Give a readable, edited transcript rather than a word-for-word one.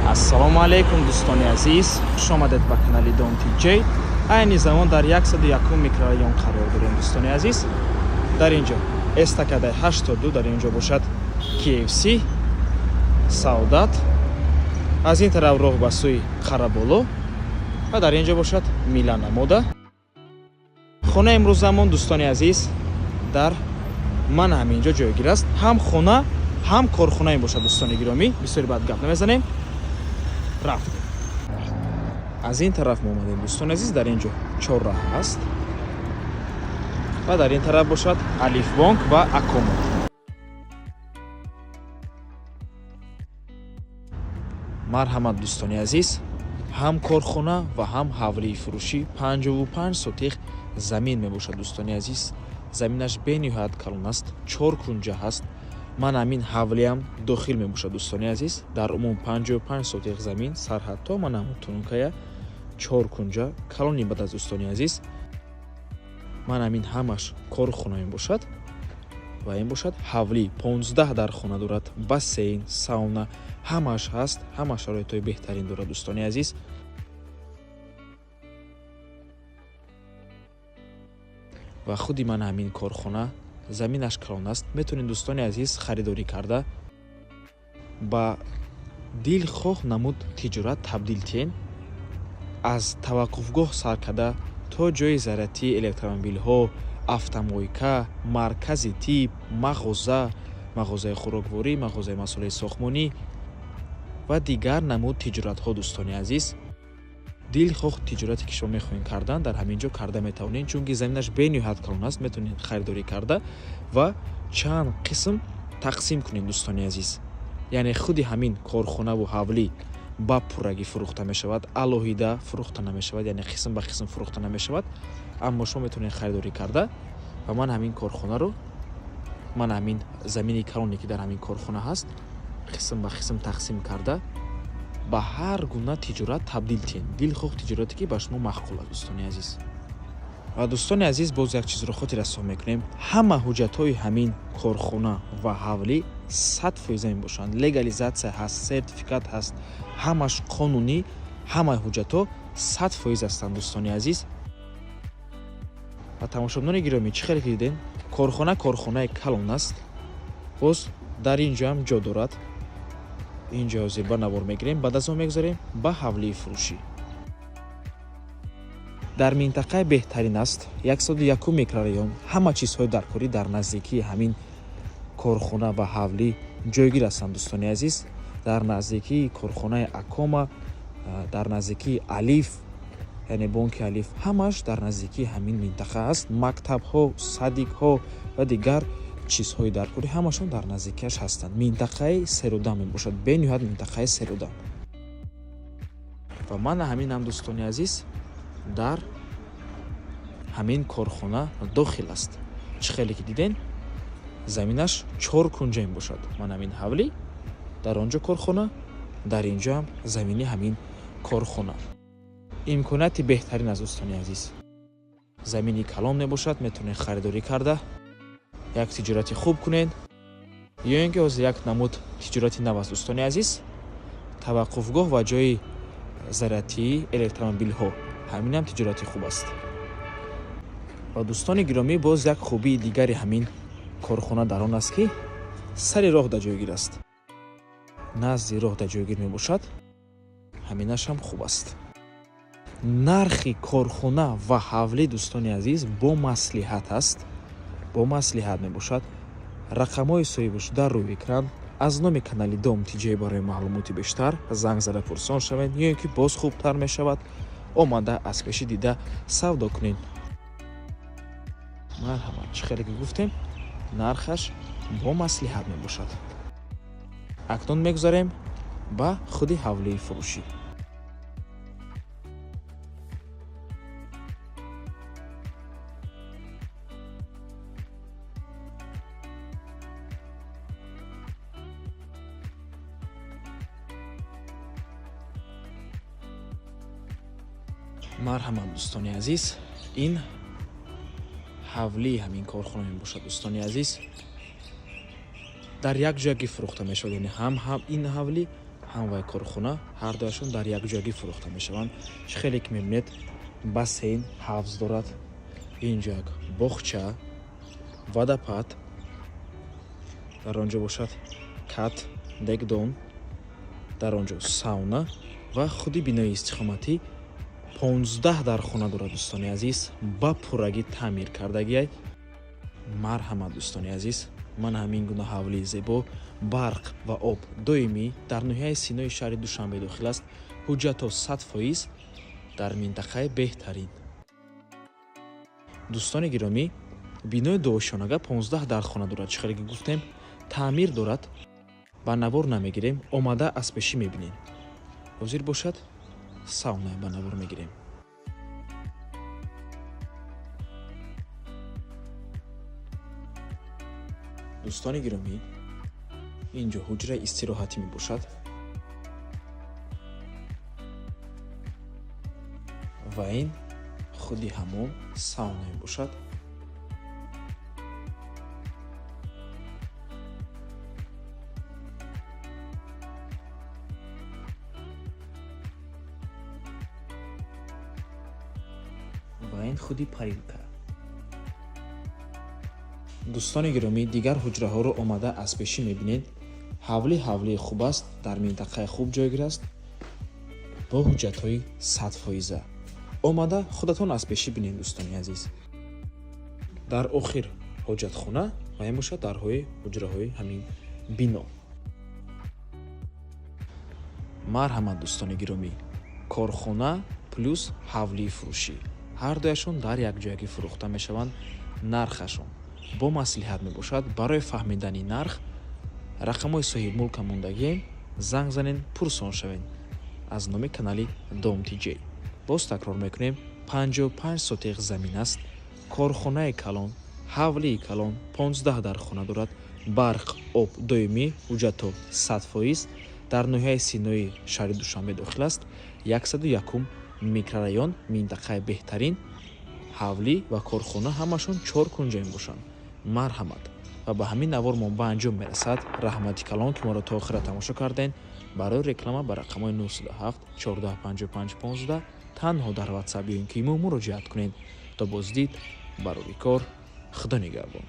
Ассалому алайкум, дӯстони азиз, хушомадед ба канали Дом Тиҷей. Айни замон дар 101 микрорайон қарор дорем, дӯстони азиз. Дар ин ҷо эстакадаи 82, дар ин ҷо бошад KFC, Саодат, аз ин тараф роҳ ба сӯи Қараболо ва дар ин ҷо бошад Милана Мода. Хона имрӯзамон, дӯстони азиз, дар ман ҳамин ҷо ҷойгир аст. Ҳам хона, ҳам корхона мебошад, дӯстони гиромӣ. Бисёри баъд гап намезанем, рафтем. Аз ин тараф мо омадем, дӯстони азиз, дар ин ҷо чорраҳ аст ва дар ин тараф бошад Алифбонк ва Акомо. Марҳамат, дӯстони азиз, ҳам корхона ва ҳам ҳавлии фурӯшӣ, 55 сотих замин мебошад, дӯстони азиз. Заминаш бениҳоят калон аст, чор кунҷа ҳаст. Ман ҳамин ҳавлиам дохил мебошад, дӯстони азиз. Дар умум 55 сотих замин, сарҳад то ман ҳамун тунукая, чор кунҷа, калони бад аст, дӯстони азиз. Ман ҳамин ҳамаш корхона мебошад ва ин бошад ҳавлӣ. 15 дар хона дорад, бассейн, сауна ҳамаш ҳаст, ҳама шароитҳои беҳтарин дорад, дӯстони азиз. Ва худи ман ҳамин корхона заминаш калон аст. Метавонед, дӯстони азиз, харидорӣ карда, ба дилхоҳ намуд тиҷорат табдил тиҳен. Аз таваққуфгоҳ сар карда то ҷои зарядтии электромобилҳо, автомойка, маркази тиб, мағоза, мағозаи хӯрокворӣ, мағозаи масолеҳи сохтмонӣ ва дигар намуд тиҷоратҳо, дӯстони азиз. Дилхоҳ тиҷорате ки шумо мехоҳед кардан, дар ҳамин ҷо карда метавонед, чунки заминаш бениҳоят калон аст. Метавонед харидорӣ карда ва чанд қисм тақсим кунед, дӯстони азиз. Яъне худи ҳамин корхонаву ҳавлӣ ба пуррагӣ фурӯхта мешавад, алоҳида фурӯхта намешавад, яъне қисм ба қисм фурӯхта намешавад. Аммо шумо метавонед харидорӣ карда ва ман ҳамин корхонаро, ман ҳамин замини калоне ки дар ҳамин корхона ҳаст, қисм ба қисм тақсим карда, ба ҳар гуна тиҷорат табдил тиҳед, дилхоҳ тиҷорате ки ба шумо маъқул аст, дӯстони азиз. Ва, дӯстони азиз, боз як чизро хотиррасон мекунем: ҳама ҳуҷҷатҳои ҳамин корхона ва ҳавлӣ 100% мебошанд. Легализатсия ҳаст, сертификат ҳаст, ҳамаш қонунӣ, ҳамаи ҳуҷҷатҳо 100% ҳастанд, дӯстони азиз. Ва тамошобинони гиромӣ, чӣ хеле ки дидем, корхона корхонаи калон аст. Боз дар ин ҷоам ҷо дорад. Ин ҷо ҳозир ба навор мегирем, баъд аз он мегузарем ба ҳавлии фурӯшӣ. Дар минтақаи беҳтарин аст, 101 микрорайон. Ҳама чизҳои даркорӣ дар наздикии ҳамин корхона ва ҳавлӣ ҷойгир ҳастанд, дӯстони азиз. Дар наздикии корхонаи Акома, дар наздикии Алиф, яъне бонки Алиф, ҳамаш дар наздикии ҳамин минтақа аст. Мактабҳо, садикҳо ва дигар чизҳои даркорӣ ҳамашон дар наздикиаш ҳастанд. Минтақаи серодам мебошад, бениҳоят минтақаи серодам. Ва мана ҳаминам, дӯстони азиз, дар ҳамин корхона дохил аст. Чӣ хеле ки дидем, заминаш чор кунҷа мебошад. Ман ҳамин ҳавлӣ, дар он ҷо корхона, дар ин ҷоам замини ҳамин корхона. Имконияти беҳтарин аст, дӯстони азиз. Замини калон мебошад, метавонед харидорӣ карда, як тиҷорати хуб кунед ё ин ки ҳозир як намуд тиҷорати нав аст, дӯстони азиз, таваққуфгоҳ ва ҷои зарядтии электромобилҳо. Ҳаминам тиҷорати хуб аст. Ва, дӯстони гиромӣ, боз як хубии дигари ҳамин корхона дар он аст, ки сари роҳ дар ҷойгир аст, назди роҳ дар ҷойгир мебошад. Ҳаминаш ҳам хуб аст. Нархи корхона ва ҳавлӣ, дӯстони азиз, бо маслиҳат аст, бо маслиҳат мебошад. Рақамҳои соҳибаш дар рӯи экран. Аз номи канали Дом Тиҷей барои маълумоти бештар занг зада пурсон шавед ё ин ки боз хубтар мешавад, омада, аз пеши дида савдо кунед. Марҳамат, чӣ хеле ки гуфтем, нархаш бо маслиҳат мебошад. Акнун мегузарем ба худи ҳавлии фурӯшӣ. Марҳамат, дӯстони азиз, ин ҳавлии ҳамин корхона мебошад. Дӯстони азиз, дар як ҷоягӣ фурӯхта мешавад, яъне ҳам ин ҳавлӣ, ҳам вай корхона ҳар дуяшон дар якҷоягӣ фурӯхта мешаванд. Чӣ хеле ки мебинед, бассейн, ҳавз дорад, инҷо як боғча, водопад, дар он ҷо бошад кат, дегдон, дар он ҷо сауна ва худи бинои истиқоматӣ 15 дархона дорад. Дӯстони азиз, ба пуррагӣ таъмир кардагиай. Марҳамат, дӯстони азиз, ман ҳамин гуна ҳавлии зебо, барқ ва об доимӣ, дар ноҳияи Синои шаҳри Душанбе дохил аст. Ҳуҷҷатҳо 100%, дар минтақаи беҳтарин. Дӯстони гиромӣ, бинои дуошонага 15 дархона дорад. Чӣ хеле ки гуфтем, таъмир дорад, ба навор намегирем, омада аз пешӣ мебинем. Ҳозир бошад, сауна ба навор мегирем. Дӯстони гиромӣ, ин ҷо ҳуҷраи истироҳатӣ мебошад ва ин худи ҳамон сауна мебошад. Ва ин худи парилка. Дӯстони гиромӣ, дигар ҳуҷраҳоро омада аз пешӣ мебинед. Ҳавлӣ ҳавлии хуб аст, дар минтақаи хуб ҷойгир аст, бо ҳуҷҷатҳои 100%. Омада худатон аз пешӣ бинед, дӯстони азиз. Дар охир ҳоҷатхона ва ин бошад дарҳои ҳуҷраҳои ҳамин бино. Марҳамат, дӯстони гиромӣ, корхона плюс ҳавлии фурӯшӣ ҳар дуяшон дар якҷоягӣ фурӯхта мешаванд. Нархашон бо маслиҳат мебошад. Барои фаҳмидани нарх рақамҳои соҳибмулка мондагием, занг занен, пурсон шавед. Аз номи канали Дом ТJ боз такрор мекунем: 55 сотих замин аст, корхонаи калон, ҳавлии калон, 15 дархона дорад, барқ, об доимӣ, ҳуҷҷатҳо 100%, дар ноҳияи Синои шаҳри Душанбе дохил аст, 101-ум микрорайон, минтақаи беҳтарин. Ҳавлӣ ва корхона ҳамашон чор кунҷа мебошанд. Марҳамат. Ва ба ҳамин навор мо ба анҷом мерасад. Раҳмати калон, ки моро то охира тамошо кардем. Барои реклама ба рақамҳои 907 14 55 15 танҳо дар Ватсап ё ин ки имо муроҷиат кунед. То боздид, барори кор, Худо нигаҳбон.